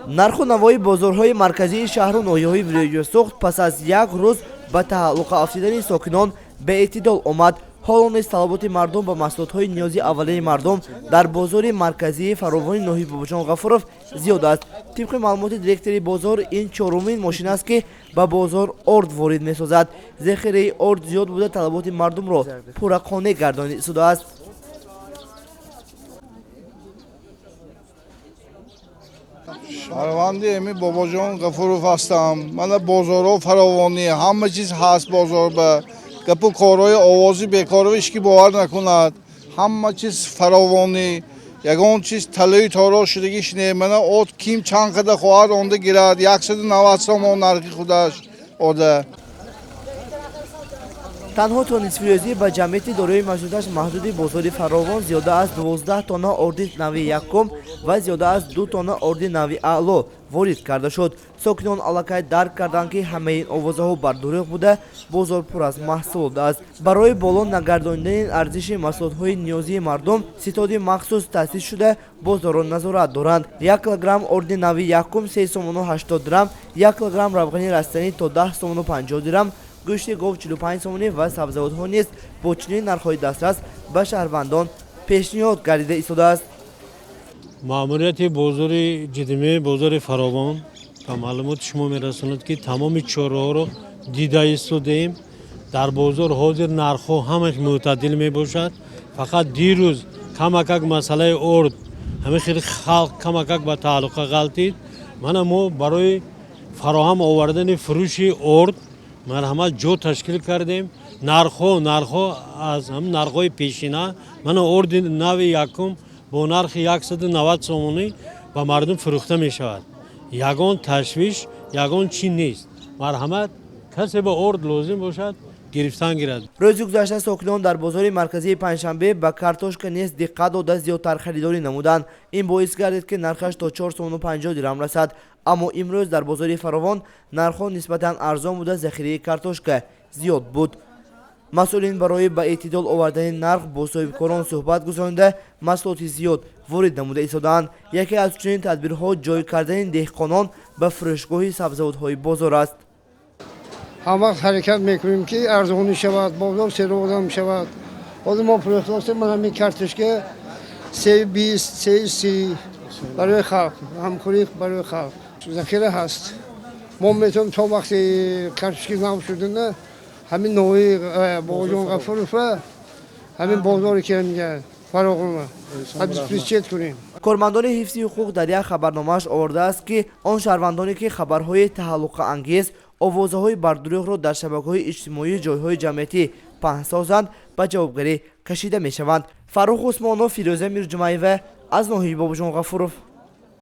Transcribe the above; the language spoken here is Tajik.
Нарху навои бозорҳои марказии шаҳру ноҳияҳои вилояти Суғд пас аз як рӯз ба таҳаллуқа афтидани сокинон беэътидол омад. Ҳоло низ талаботи мардум ба маҳсулотҳои ниёзи аввалияи мардум дар бозори марказии фаровони ноҳияи Бобоҷон Ғафуров зиёд аст. Тибқи маълумоти директори бозор, ин чорумин мошин аст, ки ба бозор орд ворид месозад. Зехираи орд зиёд буда, талаботи мардумро пурра қонеъ гардонидааст. Шаҳрванди эми Бобоҷон Ғафуров ҳастам. Мана бозорҳо фаровонӣ, ҳама чиз ҳаст бозор ба. Гапу корҳои овози бекорро ҳеч ки бовар накунад. Ҳама чиз фаровонӣ, ягон чиз талои торо шудагиш не. Мана от ким чанд қадар хоҳад, онда гирад. 190 сомон нархи худаш ода. Танҳо то нисфирӯзӣ ба ҷамъияти дорои маҳсулоташ маҳдуди бозори фаровон зиёда аз 12 тонна орди нави якум ва зиёда аз 2 тонна орди нави аъло ворид карда шуд. Сокинон аллакай дарк карданд, ки ҳамаи ин овозаҳо бар дурӯғ буда, бозор пур аз маҳсулот аст. Барои боло нагардонидани арзиши маҳсулотҳои ниёзии мардум ситоди махсус таъсис шуда, бозорро назорат доранд. 1 килограмм орди нави якум 3 сомону 80 дирам, 1 килограмм равғани растанӣ то 10 сомону 50 дирам, гӯшти гов 45 сомонӣ ва сабзавотҳо низ бо чунин нархҳои дастрас ба шаҳрвандон пешниҳод гардида истодааст. Маъмурияти бозори ҷидимӣ, бозори фаровон ба маълумоти шумо мерасонад, ки тамоми чораҳоро дида истодаем. Дар бозор ҳозир нархҳо ҳамаш мӯътадил мебошад. Фақат дирӯз камакак масъалаи орд ҳамин хели халқ камакак ба тааллуқа ғалтид. Мана мо барои фароҳам овардани фурӯши орд марҳамат ҷо ташкил кардем. Нархҳо аз ҳам нархҳои пешина. Мана орди нави якум бо нархи 190 сомонӣ ба мардум фурӯхта мешавад. Ягон ташвиш, ягон чӣ нест. Марҳамат, касе ба орд лозим бошад, гирифтан гирад. Рӯзи гузашта сокинон дар бозори марказии Панҷшанбе ба картошка низ диққат дода, зиёдтар харидорӣ намуданд. Ин боис гардид, ки нархаш то 4 сомону 50 дирам расад. Аммо имрӯз дар бозори фаровон нархҳо нисбатан арзон буда, захираи картошка зиёд буд. Масъулин барои ба эътидол овардани нарх бо соҳибкорон суҳбат гузаронида, маҳсулоти зиёд ворид намуда истодаанд. Яке аз чунин тадбирҳо ҷой кардани деҳқонон ба фурӯшгоҳи сабзавотҳои бозор аст. Ҳам вақт ҳаракат мекунем, ки арзонӣ шавад, бозор серодам шавад. Ҳозир мо фурӯхтаостем ман ҳамин картошка 3,20, 3,30 барои халқ, ҳамкорӣ барои халқ. Захира ҳаст. Мо метавонем то вақти картошки нав шудана ҳамин ноҳияи Бобоҷон Ғафурова, ҳамин бозоре ки фароғона обеспечить кунем. Кормандони ҳифзи ҳуқуқ дар як хабарномааш овардааст, ки он шаҳрвандоне, ки хабарҳои таҳаллуқаангез, овозаҳои бардурӯғро дар шабакаҳои иҷтимоию ҷойҳои ҷамъиятӣ паҳн созанд, ба ҷавобгарӣ кашида мешаванд. Фаррух Усмонов, Фирӯза Мирҷумаева аз ноҳияи Бобоҷон Ғафуров.